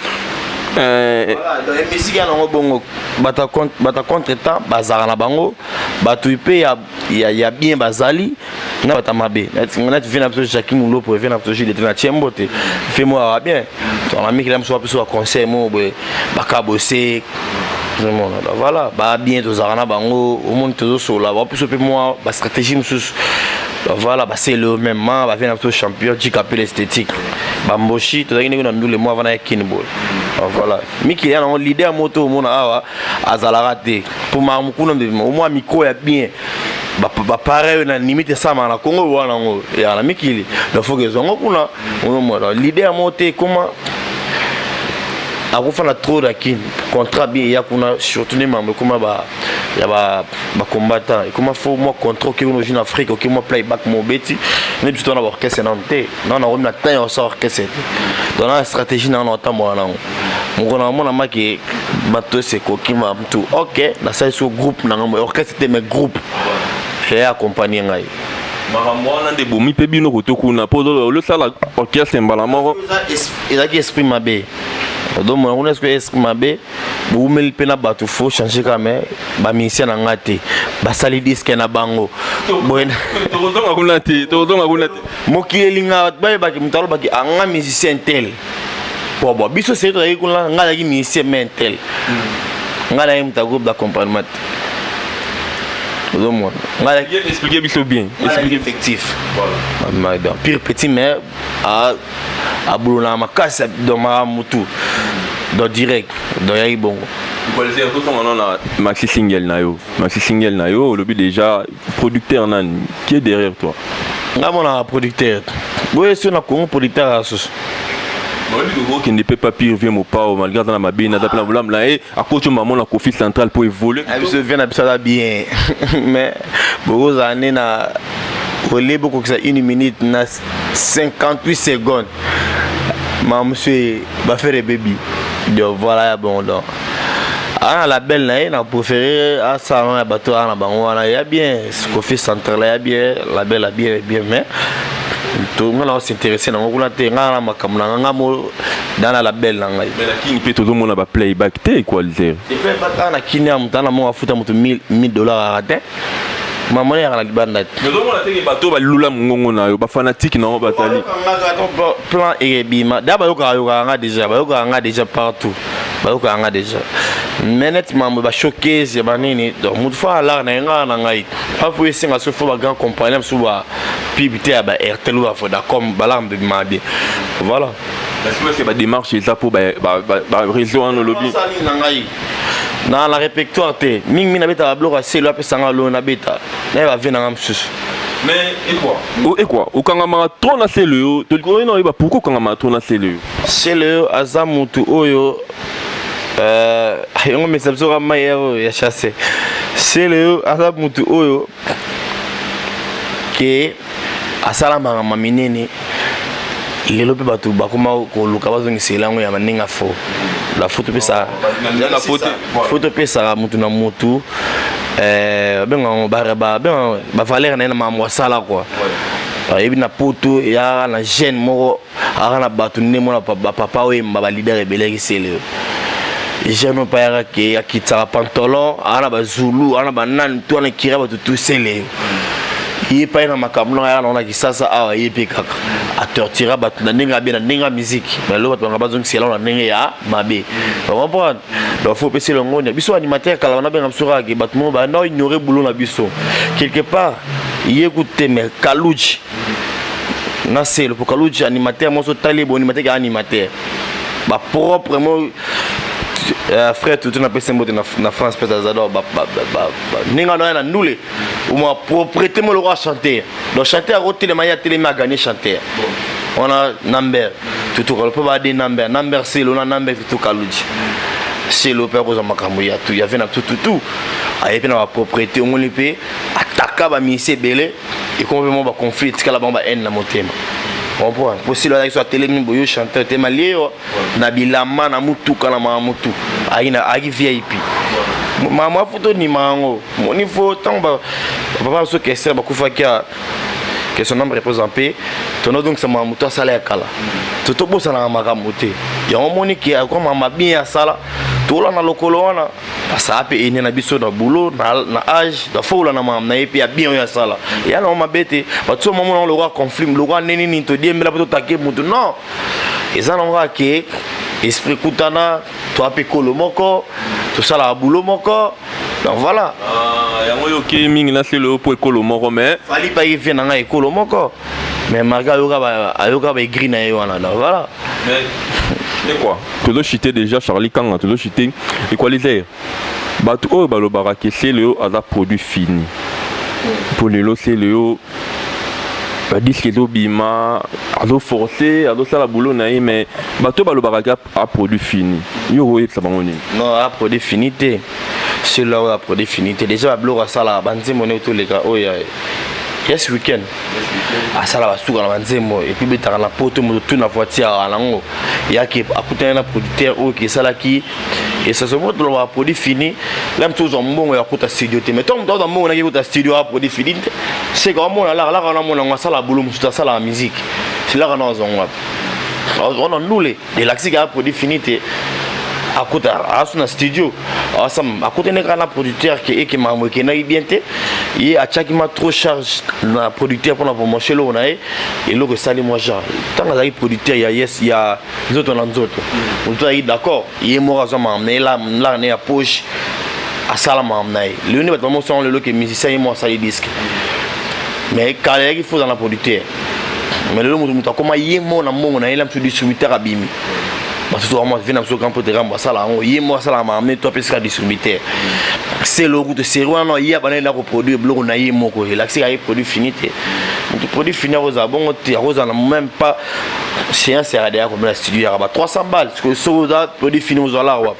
[SPEAKER 1] Voilà, donc musique ya nango bongo, bato contre temps bazalaka na bango, bato mpe ya bien bazali na bato mabe. Neti vie na biso Jacki Mulopo, vie na biso Gilles na Tiembo te fe mo aka bien, tona mikili biso babiso baconseil mo boye, bakabose ozomona. Voilà, babien tozalaka na bango, omoni tozosola babiso mpe mwa bastratégie mosusu. Voilà, basele mêmement bavie na biso champion Jika mpe l'esthétique bamboshi, tozalaki ndenge na ndule mwa avana ya Kini boye. Voilà, mikili ya nango leader moto omona awa azalaka te mpo makambo kuna omwa micro ya bien, bapareil oyo na limite esalamaka na Congo wana, yango ya na mikili, donc faut ezwango kuna. Ozomona leader moko te ekoma akofanda trop na Kini, contrat bien eya kuna, surtout nde mambo ekoma ya bacombattant, ekoma fo mwa contrat oke kuna ozwi na Afrique, oke mwa playback mobeti nde biso tona baorchestre nano te, nano nakomi na temps ya kosala orchestre te. Donc na stratégie na wana otambola nango, mokolo na mona maki bato ese kokima mutu, ok, nasali so groupe na ngambo, orchestre te mais groupe eya accompagne ngai.
[SPEAKER 2] Makambo wana nde bomi mpe bino koto kuna mpo olosala orchestre mbala moko.
[SPEAKER 1] Ezalaki esprit mabe, odomona kuna esprit mabe, boumeli mpe na bato, faut changer kaka, mais bamusicien na nga te basali disque na bango.
[SPEAKER 2] Tokozonga kuna te, tokozonga kuna te.
[SPEAKER 1] Mokili elinga bato bayebaki, moto alobaki anga musicien tel po bo biso seri tozalaki kuna, nga azalaki musicien mais tel, nga naye moto ya groupe d'accompagnement te, ozomona.
[SPEAKER 2] Expliquez biso bien.
[SPEAKER 1] Expliquez effectif donc pire petit, mais abulunaka makasi, donc makambo mutu, donc direct, donc yaki bongo.
[SPEAKER 2] Tozonga na maxi single na yo, maxi single na yo, olobi déjà producteur nani qui est derrière toi?
[SPEAKER 1] Nga monaka producteur boye so na Congo, producteur ya susu.
[SPEAKER 2] Okende mpe pa pire vie mopao, malgré aza na mabe, naza mpe na bolamu na ye, akoti mamo na Kofi Central mpo évolue.
[SPEAKER 1] Biso vie na biso aza bien, mais bokozala nde na olie bokokisa 1 minute na 58 secondes, ma monsieur bafere ebebi. Donc voilà, ya bon, donc Aza na label na ye, na préféré asala na bato aza na bango wana ya bien. Kofi Central ya bien, label ya bien bien, mais to nga na s'intéresser nango kuna te. Nga na makambo na nga mo da na label na ngai.
[SPEAKER 2] Mais na Kini mpe tozomona ba playback te, Equalizer.
[SPEAKER 1] Playback awa na Kini ya moto ana mongo afuta moto 1000 $ aka te, mamoni yaka na libanda te.
[SPEAKER 2] Tozomona teke bato balula mongongo na yo, bafanatike nango bazali.
[SPEAKER 1] Plan ebima da, bayokaka yokaka nga déjà, bayokaka nga déjà partout, bayokaka nga déjà. Mais net mambo bashowcase ya banini, donc motu fo alaka na ye, ngaka na ngai apo esenga so fo bagrand compagnie mosusu, bapub te ya ba Airtel ou ba Vodacom, balaka mbebima bien, voilà.
[SPEAKER 2] Parce badémarche eza mpo baréseau wana olobi.
[SPEAKER 1] Osali na ngai na répertoire te mingimingi, nabeta babiloko ya selo apesanga lo, nabeta naye bave nanga mosusu.
[SPEAKER 2] Mais ekwa ekwa okangamaka trop na selo yo, tolingi na oyeba pourquoi okangamaka trop na selo yo.
[SPEAKER 1] Selo oyo aza motu oyo yango mesa biso ka mai oyo ya chasse. Selo oyo aza motu oyo ke asala makambo minene lelo mpe bato bakoma koluka bazongisela yango ya ndenge fo la fo topesaka, fo topesaka motu na motu babengaka bavaleur na ye na makambo asala kua. Ayebi na poto eyaka na jeune moko aka na bato nde mona bapapa oyemba baleader ebelaki. Sele oyo jeune oyo payaka ke akitisaka pantalon, aka na bazulu, aka na banani to wana kira bato tu. Sele ye epai na makambo nanga yaka nango na Kisasa awa, ye mpe kaka atortura bato na ndenge abe na ndenge ya musique. Lelo bato banga bazongisela na ndenge ya mabe, bacomprendre. Donc faut opesa elongo nia biso animateur kala wana benga biso kaka ke bato moko banda ignore boulot na biso quelque part. Ye kute mais Kaluji na selo po Kaluji animateur moso otali bo animateur ka animateur bapropre mo frère tutu napesi mbote na France mpe aza donc ndenge wana oya na ndule omwa propreté mo lokola chanteur. Donc chanteur akotelema, ye atelemi, aganye chanteur wana namber tutu kalo mpo bade namber namber selo na namber tutu Kaluji. Selo mpe akozwa makambo ya tu yave na tututu, aye mpe na bapropriété, omoni mpe ataka bamisi ebele, ekoma mpe mwa baconflit etikala bango bahaine na motema, comprendre. Po silo azalaki so atelemi boyo chanteur te malie yo na bilamba na mutuka na mama mutu ayaki VIP mama afu tondima yango moni fo ntango bapapa biso Kester bakufaki, que son âme repose en paix. Tonozongisa mama motu asala ya kala, to tobosanaka makambo te. Yango moni ke akoma mabe asala, tolanda lokolo wana asala mpe ene na biso na boulot na age dafola na makambo na ye mpe ya bien oyo asala eya nango mabe te. Bato so mamona yango lokola conflit, lokola nini nini, todiembela mpo totake motu. Non, eza nango kaka ke esprit kutana toa mpe kolo moko, tosalaka boulot moko, donc voilà.
[SPEAKER 2] Ah, yango yo okei mingi na selo oyo mpo ekolo moko, mais
[SPEAKER 1] Fally mpe vie na ngai ekolo moko, mais marke ayoka baegri na ye wana, donc voilà.
[SPEAKER 2] Mais quoi, tozochite déjà Charlie Kanga, tozochite Equalizer. Bato oyo balobaka ke sele oyo aza produit fini mpo lelo sele oyo badisque ezobima, azoforce, azosala boulot na ye, mais bato oyo balobaka ke aproduit fini, yo koyebisa bango nini?
[SPEAKER 1] Non, aproduit fini te. Celui-là oyo aproduit fini te, déjà babiloko asalaka banzembo ndenge toleka oyo yes weekend asala basuka na banzembo et puis betaka na poto, moto tu na voiture aka nango yaki akutani na producteur oyo ke esalaki esaso moko. Toloba produit fini la moto ozwa mbongo ya kota studio te, mais ntango moto azwa mbongo naki kota studio, a produit fini te. Seka omona laka laka wana mona yango asala bolo mosusu, asalaka musique silaka na azwango wapi wana ndule elakisiki a produit fini te. Akota asu na studio akutani kaka na producteur ke eke makambo ekendaki bien te, ye atiaki ma trop charge na producteur mpona promotion eloko na ye, eloko esali mwa genre. Ntango azalaki producteur ya yes ya nzoto na nzoto, moto azalaki d'accord, ye moko azwa makambo na ye laka na ye ya poche, asala makambo na ye. Lelo nde bato bamosango lelo ke musicien ye moko asali disque, mais kala eyaki fo ozala na producteur. Mais lelo moto akoma ye moko na mbongo na ye, la mosu distributeur abimi, basusu bamwa vi na biso grand pote rambo asala yango ye moko, asalaka makambo ne to apesika distributeur selo kutu série wana ye abandaki na koproduire biloko na ye moko, elakisika ye produit fini te. Moto produit fini akozala bongo te, akozala na même pas séance yaka deya komela studio yaka ba 300 balles. Soki oza produit fini, ozala wapi?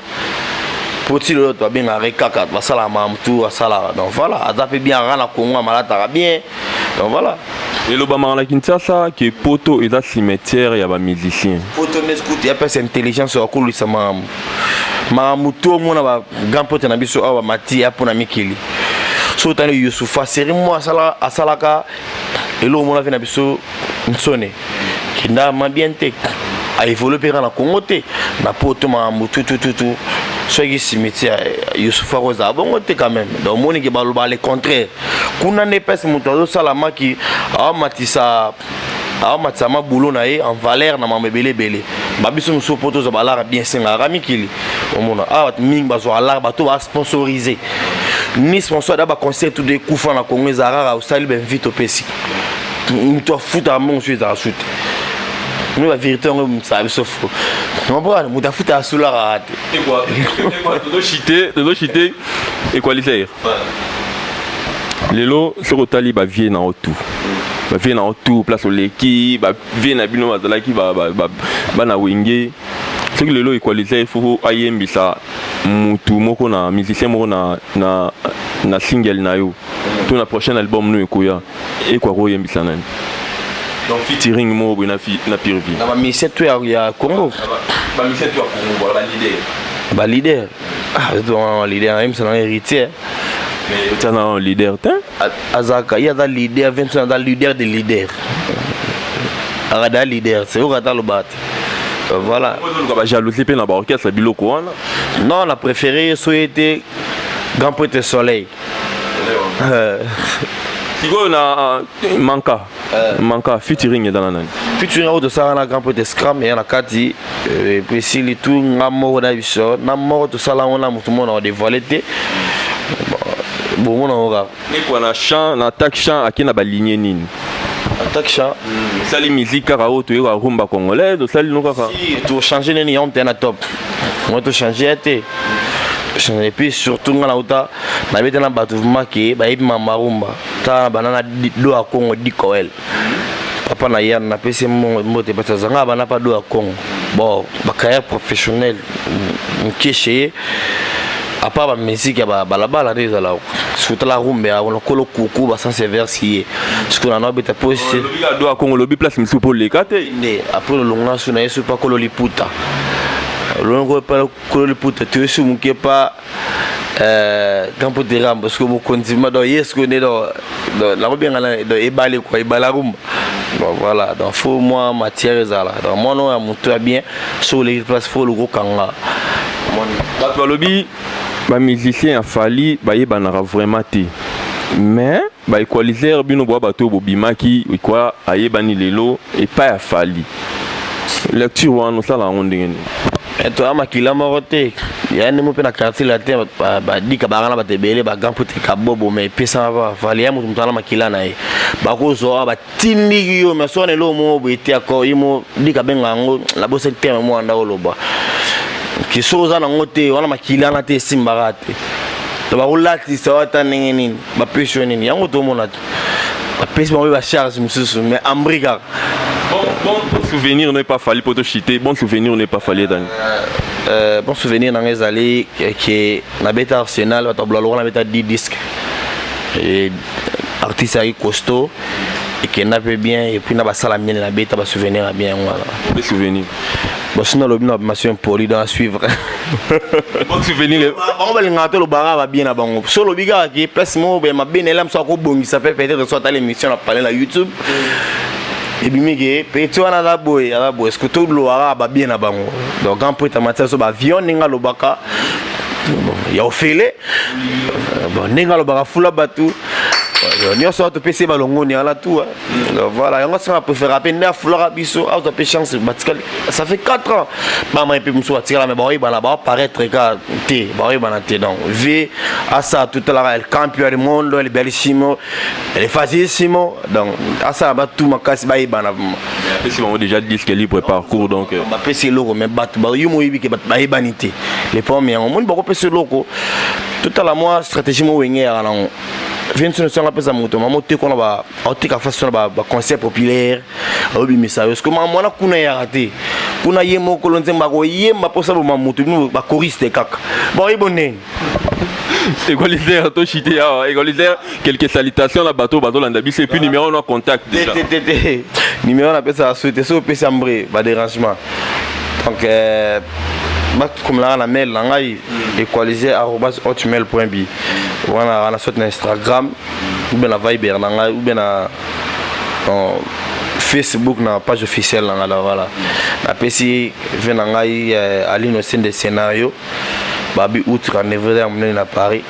[SPEAKER 1] Po ti lelo babengaka ye kaka basalaka makambo tu asalaka, donc voilà, aza mpe bien aka na Congo, amalataka bien, donc voilà.
[SPEAKER 2] Elobamaka na Kinshasa ke poto eza cimetière ya bamusicien.
[SPEAKER 1] Poto nde kutu ya pesa intelligence ya kolwisa makambo. Makambo to omona ba grand pote na biso awa bamati ya mpo na mikili. So otali Yusufa seri moko asalaka eloko mona mpe na biso nsone kenda ma bien te, aévolue mpe kaka na Congo te, na poto makambo tutututu. Soki cimetière Yusufa kozala bongo te quand même. Donc omoni ke baloba le contraire kuna nde mpesi moto azosala maki, aomatisa mabulo na ye en valeur na mambo ebele ebele. Babiso mosusu mpo tozwa balara bien, esengaka mikili. Omona awa bato mingi bazwa alara, bato basponsorise ni sponsor da baconcert tout ekufa na Congo. Ezala kaka osali bainvite, opesi moto afutaka mbongo, so ezala su te. No bavérité yango mosala biso fo comprendre, moto afutaka sulaka te.
[SPEAKER 2] Tozochite Equalizer. Lelo soki otali bavie na yo tout, bavie na yo tout place oleki, bavie na bino bazalaki bana Wenge, soki lelo Equalizer il faut ayembisa mutu moko na musicien moko na single na yo to na prochain album no ekoya, ekwaka oyembisa nani? Donc featuring moko boye na pire vie.
[SPEAKER 1] Na bamusicien to ya Congo?
[SPEAKER 2] Bamusicien to ya Congo, voilà, baleader.
[SPEAKER 1] Baleader, ah, leader nayebisa nanga Héritier.
[SPEAKER 2] Mais otia na leader te.
[SPEAKER 1] Azalaka, ye aza leader, Vincent aza leader de leader, akada leader se oyo ata aloba te, voilà.
[SPEAKER 2] Oluka bajalousie mpe na baorchestre, biloko wana.
[SPEAKER 1] Non, na préféré ye so ye te, grand prêtre Soleil.
[SPEAKER 2] Sikoyo na manka featuring eza na nani?
[SPEAKER 1] Featuring oyo tosala na grand prêtre Scram eya na kati epuis esili tu. Nga moko na biso na moko tosala yango na motu moko na kodévoile te, bomona yango kaka.
[SPEAKER 2] Ekwa na chant, na attaque chant, ake na baligne nini?
[SPEAKER 1] Attaque chant?
[SPEAKER 2] Osali musique kaka oyo toyeba, rumba congolaise, osali no kaka?
[SPEAKER 1] Tochange nini yango te na top ngo, tochange ya te. Et puis surtout nga nauta nabeta na bato vraiment ke bayebi mama rumba. Tala na banana do ya Congo, Dikoel, papa na yan, napesi mbongo mbote parce azanga bana pa do ya Congo. Bon, bacarrière professionnelle moke chez ye, à part bamusique ya balabala nde ezala surtout la rumba ya lokolo kuku basense verse ye sikoyo nano abeta po.
[SPEAKER 2] Do ya Congo, lobi place mosusu mpo oleka te.
[SPEAKER 1] Nde après olonga su na ye su pa kolo liputa, olongo pa kolo liputa, toye su moke pa Grand de Rambo. Sikoyo mokonzi ma, donc ye sikoyo nde nakobengana, donc ebale quoi, ebala rumba. Donc voilà, donc faut mwa matière ezala. Donc mwana oyo ya moto ya bien, soki oleki place, faut olokokanga.
[SPEAKER 2] Bato balobi bamusicien ya Fally bayebanaka vraiment te, mais baéqualiser bino boya bato oyo bobimaki ekwa ayebani lelo epai ya Fally. Lecture wana osala yango ndenge nini?
[SPEAKER 1] Toya makila moko te, ya ndemo mpe na Quartier Latin badika baka na bato ebele, bagrand pote kabobo, mais epesaka Fally ya moto, moto ana makila na ye bakozwa batindiki yo. Mais soki na eloko moko boye te, accord ye mo dika benga yango, nabosaki terme mo anda oloba ke soki oza nango te wana makila wana te, esimbaka te. To bakolatisa ata ndenge nini, bapesi yo nini, yango tomona te, bapesi bango mpe bacharge mosusu, mais ambri kaka.
[SPEAKER 2] Bon souvenir n'est pas Fally po tochite, bon souvenir n'est pas Fally etani?
[SPEAKER 1] Bon souvenir nanga ezali ke nabeta Arsenal, bato babula lokola nabeta 10 disque, artiste ayaki costaud, ekenda mpe bien, et puis na basala minene nabeta, basouvenir ya bien yango wana.
[SPEAKER 2] Des souvenirs.
[SPEAKER 1] Bon, sinon alobi na bamation impoli, donc à suivre.
[SPEAKER 2] Bon souvenir.
[SPEAKER 1] Bango balingaka te olobaka babien na bango. So olobi kaka ke place moko boye mabe na ela moso akobongisa mpe peut-être so atala émission na pale na YouTube, ebimi ke petit wana aza boye, aza boye. Ce tolobaka babien na bango. Donc grand prêtre Mathias, so baavion ndenge alobaka ya ofele, bon, ndenge alobaka fula bato nyonso wana, topesi ye balongoni wana tu. Voilà, yango asanga préféra mpe nde afulaka biso, azwa mpe chance. Batikali, ça fait 4 ans, bama mpe mosusu batikala, mais baoyebana, baoparaître ka te, baoyebana te. Donc v asala tutalaka el campion del mondo, el bellissimo, el facilissimo. Donc asala batu makasi, bayebana vraiment.
[SPEAKER 2] Apesi bango déjà disque libre parcours, donc
[SPEAKER 1] bapesi eloko, mais bato yo moyebi ke bato bayebani te. Le problème yango omoni, bakopesa eloko, totala mwa stratégie mo wenge yaka nango. Vincent songa apesa moto mama oteka wana, aoteka fasi wana baconcert populaire, aobimisa yo. Siko mama wana kuna eyaka te, kuna ye moko lo nzembo akoyemba mposa boma moto, bino bachoriste kaka baoyebo ndeni.
[SPEAKER 2] Égalisaire, tochite awa. Égalisaire, quelques salutations na bato bazolanda biso et puis numéro na contact déjà.
[SPEAKER 1] Te te te, numéro napesaka su te, soki opesi ambre badérangement. Donc Bakomelaka na mail na ngai, equaliser arobase hotmail point bi wana wana, soit na Instagram ou bien na Viber na ngai ou bien na Facebook, na page officielle na ngai. La voilà, napesi vie na ngai Aline Osende Scénario, babi outre rendez-vous ya monene na Paris.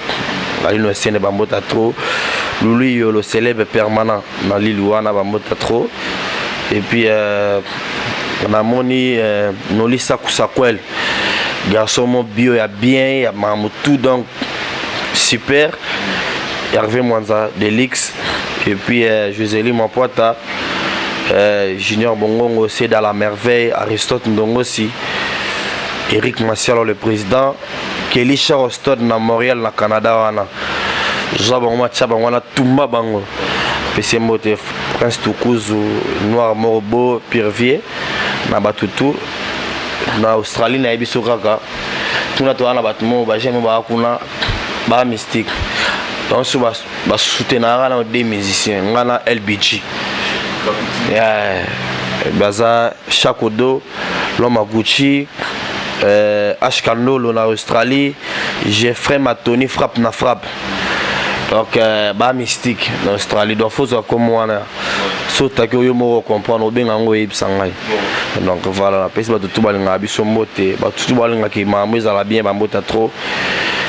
[SPEAKER 1] Aline Osende, bambota trop. Lulu Yolo, célèbre permanent na lili wana, bambota trop. Et puis namoni Noli Sakusakwel, garçon mo bio ya bien ya makambo tout, donc super. Hervé Mwanza Delix et puis Josely Mwapoata, Junior Bongongo, c'est dans la merveille, Aristote Ndongosi, Eric Massialo le président, Kelly Charleston na Montréal na Canada wana. Zwa bango, matia bango wana, tumba bango. Pesi mbote Prince Tukuzu, Noir Morbo, Pirvier na bato tu na Australie. Nayebi so kaka kuna toza na bato moko bajeune baa kuna, baa mystique, donc so basoutenaka na deux musiciens nga na LBG. Yeah. Baza Chakodo, l'homme à Gucci, H Kandolo na Australie, Jeffrey Matoni, frappe na frappe, donc ba mystique na Australie. Donc faut zwa komo wana, so otaki oyo moko comprendre, obenga yango, oyebisa ngai. Donc voilà, napesi bato tu balingaka biso mbote, bato tu balingaki makambo ezala bien, bambota trop.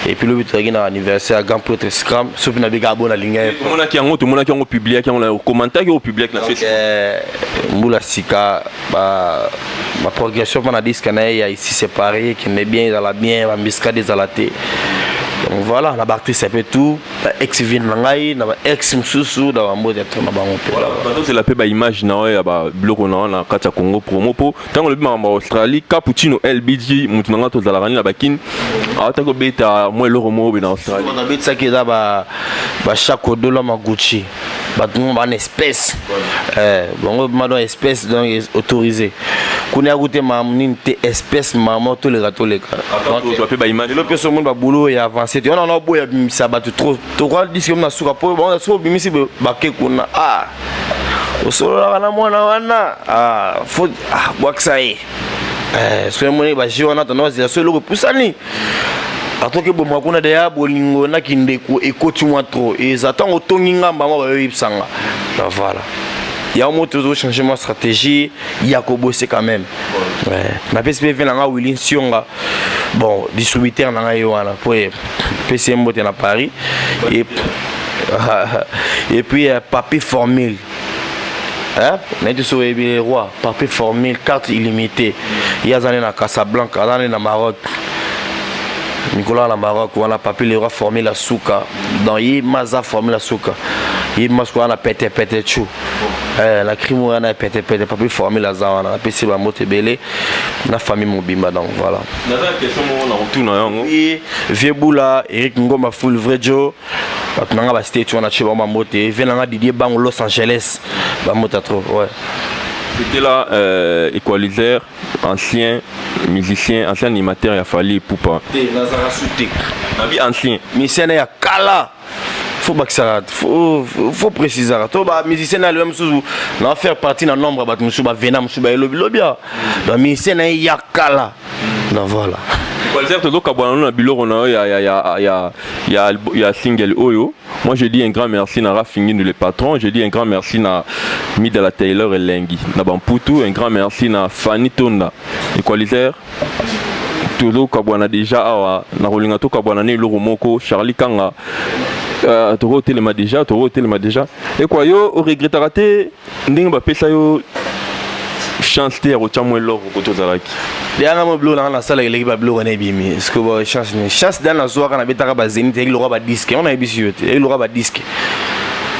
[SPEAKER 1] Et puis lobi tozalaki na anniversaire ya grand prêtre Scram, so mpe nabika bo nalinga ye.
[SPEAKER 2] Tomonaki yango, tomonaki yango, publiaki yango, okommentaki, opubliaki na Facebook.
[SPEAKER 1] Mbula sika, baprogression mpo na disque na ye ya ici séparé ekende bien, ezala bien, bambiskade ezala te. Donc voilà, na baartiste mpe tout, ba ex vine na ngai, na baex mosusu, na bambote ya to na bango mpe.
[SPEAKER 2] Bazozela mpe baimage na oyo ya babiloko na wana na kati ya Congo Promo, mpo ntango olobi makambo ya Australie, Cappuccino LBG, motu na nga tozalaka nini na bakini, awataki kobeta mwa eloko moko boye na Australie.
[SPEAKER 1] Nabetisaki, eza bachakodola maguchi, bato ngo bana espèce bango mado espèce, donc autorisé kuna ya kute makambo nini te, espèce mama toleka toleka.
[SPEAKER 2] Tozwa mpe baimage.
[SPEAKER 1] Lelo mpe so omoni babulu ya avance te wana, oboya bimisa bato trop, tokwa disque na suka po bango soki obimisi bake kuna, ah, osololaka na mwana wana, ah, faut, ah, bwakisa ye. Soki omoni baje wana, tona bazela so eloko epusani, atoki eboma kuna deya bolingo na kindeko ekoti mwa trop, eza ntango otongi ngamba mwa bayoyebisanga na voilà. Yango mo tozochange mwa stratégie ya kobose quand même. Napesi mpe ve na nga Willi Nsionga, bon, distributeur na ngai ye wana, po pesi ye mbote na Paris. Et puis Papi Formule, hein? Nayebi so oyebi le roi Papi Formule, carte illimité, ye aza nde na Casablanca, aza nde na Maroc, mikolo na Maroc wana. Papi le roi Formule asuka, donc ye maza Formule asuka, ye masuka wana petepete chu na crime wana ya petepete. Papi Formule aza wana, napesi bambote ebele na famille mobimba. Donc voilà.
[SPEAKER 2] Naza na question moko na kotuna yango.
[SPEAKER 1] Vieux Bula, Eric Ngoma, full vrai jo, bato nanga bastate wana tie bango bambote. Vie nanga Didier Bango, Los Angeles, bambote trop, ouais.
[SPEAKER 2] C'était là Equalizer, ancien musicien, ancien animateur ya Fally Ipupa.
[SPEAKER 1] Te, nazalaka su te.
[SPEAKER 2] Nabi ancien.
[SPEAKER 1] Musicien na ya kala, faut bakisaka, faut précisaka to bamusicien na lelo mosusu na faire partie na nombre ya bato mosusu bavena mosusu bayelobi lobi awa. Donc musicien na ye ya kala, donc voilà.
[SPEAKER 2] Equalizer, tozokabwana no na biloko na yo ya single oyo. Moi, je dis un grand merci na Rafingi, le patron. Je dis un grand merci na Midala Taylor Elengi na Bamputu, un grand merci na Fanny Tonda. Equalizer, tozokabwana déjà awa na kolinga tokabwana na eloko moko. Charlie Kanga, tokotelema déjà, tokotelema déjà. Ekwa yo oregretaka te ndenge bapesa yo chance te ya kotya mwa eloko kote ozalaki?
[SPEAKER 1] Yanga mo biloko nanga nasalaka eleki babiloko na ebimi ce que chance ni chance da nazwaka, nabetaka bazénith, eyaki lokwa badisque wana, nayebisi yo te, eyaki lokwa badisque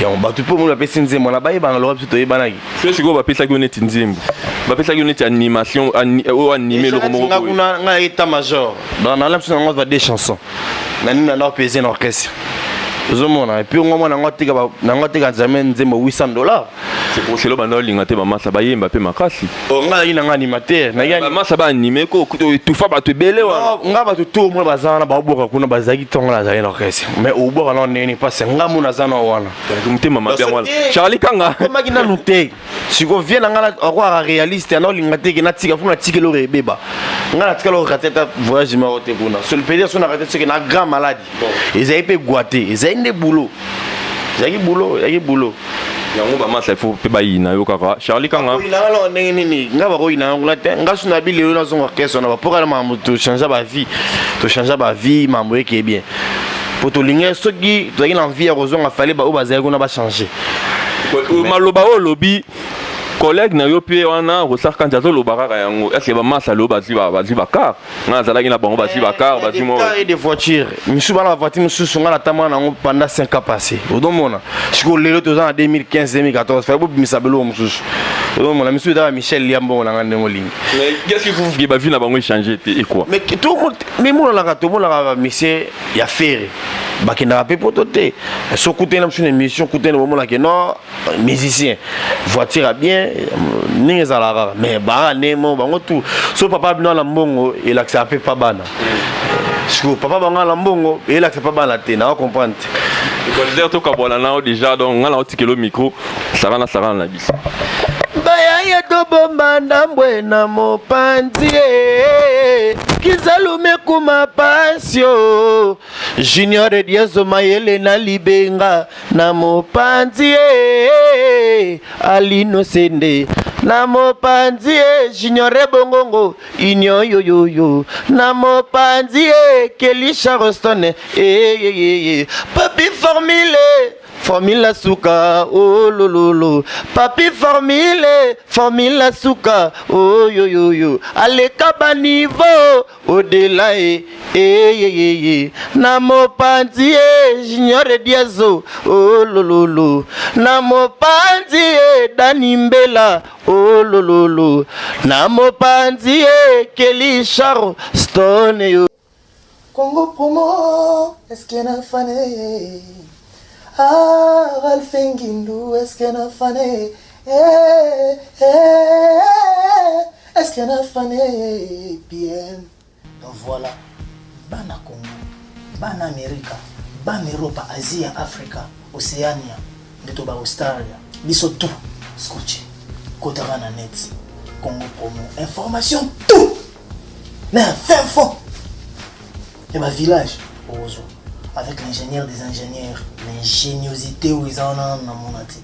[SPEAKER 1] yango bato mpo moni bapesi nzembo na bayebana lokwa biso toyebanaki.
[SPEAKER 2] So sikoyo bapesaki yo neti nzembo, bapesaki yo neti animation, oyo anime eloko moko
[SPEAKER 1] nga
[SPEAKER 2] boye.
[SPEAKER 1] Kuna ngai état major, donc nala biso nango ba deux chansons na nini na pese na orchestre, ozomona. Et puis ngo mwana nango ateka, nango ateka jamais nzembo 800 dollars.
[SPEAKER 2] C'est pour cela banda olinga te bamasa bayemba mpe makasi.
[SPEAKER 1] Oh, nga nazalaki na nga animateur.
[SPEAKER 2] Bamasa baanime ko etufa bato ebele
[SPEAKER 1] wana. Nga bato to omona baza wana baobwaka kuna bazalaki ntongo nazali na orchestre mais obwaka nao ndenge nini parce nga mo naza na wana.
[SPEAKER 2] Motema mabe yango wana. Charlie Kanga.
[SPEAKER 1] Komaki nanu te. Siko vie na nga akwaka réaliste na olinga te ke natika mpo natika eloko ebeba. Nga natikala orate ata voyage moko te kuna. Sur le plaisir so na rate soki na grand malade. Ezali mpe gwa te, ezali nde boulot. Ezalaki boulot, ezalaki boulot.
[SPEAKER 2] Yango bamasa il faut mpe bayina yo kaka Charlie Kanga.
[SPEAKER 1] Bayina nga ndenge nini? Nga bakoyina nga kuna te. Nga so na bi lelo nazonga orchestre na bapoka na makambo to changer ba vie. To changer ba vie makambo eke bien. Po tolingi soki tozalaki na envie ya kozonga fallait ba oyo bazalaki kuna ba changer.
[SPEAKER 2] Maloba oyo olobi collègue na yo mpe wana Rosar Kanji azoloba kaka yango. Est-ce que bamasa lelo bazwi bazwi bakar? Nga nazalaki na bango bazwi bakar bazwi
[SPEAKER 1] mo et des voitures. Misusu bana ba voiture mosusu nga natambola nango pendant 5 ans passé. Odomona sikoyo lelo toza na 2015 2014 fallait bobimisa biloko mosusu. Odomona misusu ezaka Michel lia mbongo na nga ndenge olingi.
[SPEAKER 2] Mais qu'est-ce qu'il faut que ba vie na bango échanger te et quoi?
[SPEAKER 1] Mais tout mais monanaka tomonaka ba monsieur ya Ferre bakendaka mpe poto te. So okutani na mosusu na émission okutani bomonaka non musicien voiture ya bien ndenge ezalaka kaka mais baka ndenge moko bango tout so papa bino na mbongo elakisaka mpe pa bana sikoyo papa bango na mbongo elakisa pa bana te na comprendre te.
[SPEAKER 2] Equalizer tokabwana nao déjà donc nga na otikelo micro sarana sarana na biso.
[SPEAKER 1] Bayaya tobomba ndambwe na mopanzi kizalume kuma pasio Junior Diazo mayele na libenga na mopanzi e Alino Sende na mopanzi e Junior Bongongo Union yoyoyo na mopanzi e Kelly Charleston e e e Papi Formule Formule suka oh lololo Papi Formule Formule suka oh yoyoyo aleka ba niveau Au-delà e eyeyeye na mopanzi e Junior Diazo oh lololo na mopanzi e Dani Mbela oh lololo na mopanzi e Kelly Charo Stone yo.
[SPEAKER 3] Congo promo est-ce que na fane ah Ralph Ngindu est-ce que na fane eh, eh, est-ce que na fane PM donc voilà bana Congo bana Amerika bana Europa Asia Afrika Oceania nde to ba Australia biso tout scotché kotaka na net Congo promo information tout na fin fond ya ba village okozwa avec l'ingénieur des ingénieurs l'ingéniosité oyo eza wana nanu namona te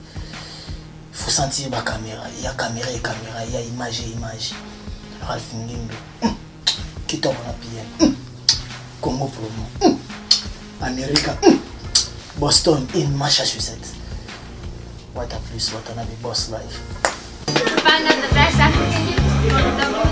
[SPEAKER 3] faut sentir ba caméra ya caméra et caméra ya image et image Ralph Ngindo kitoko na PM Congo promo America Boston in Massachusetts What a plus Watanabe Boss Life.
[SPEAKER 4] To find out the best African news, go to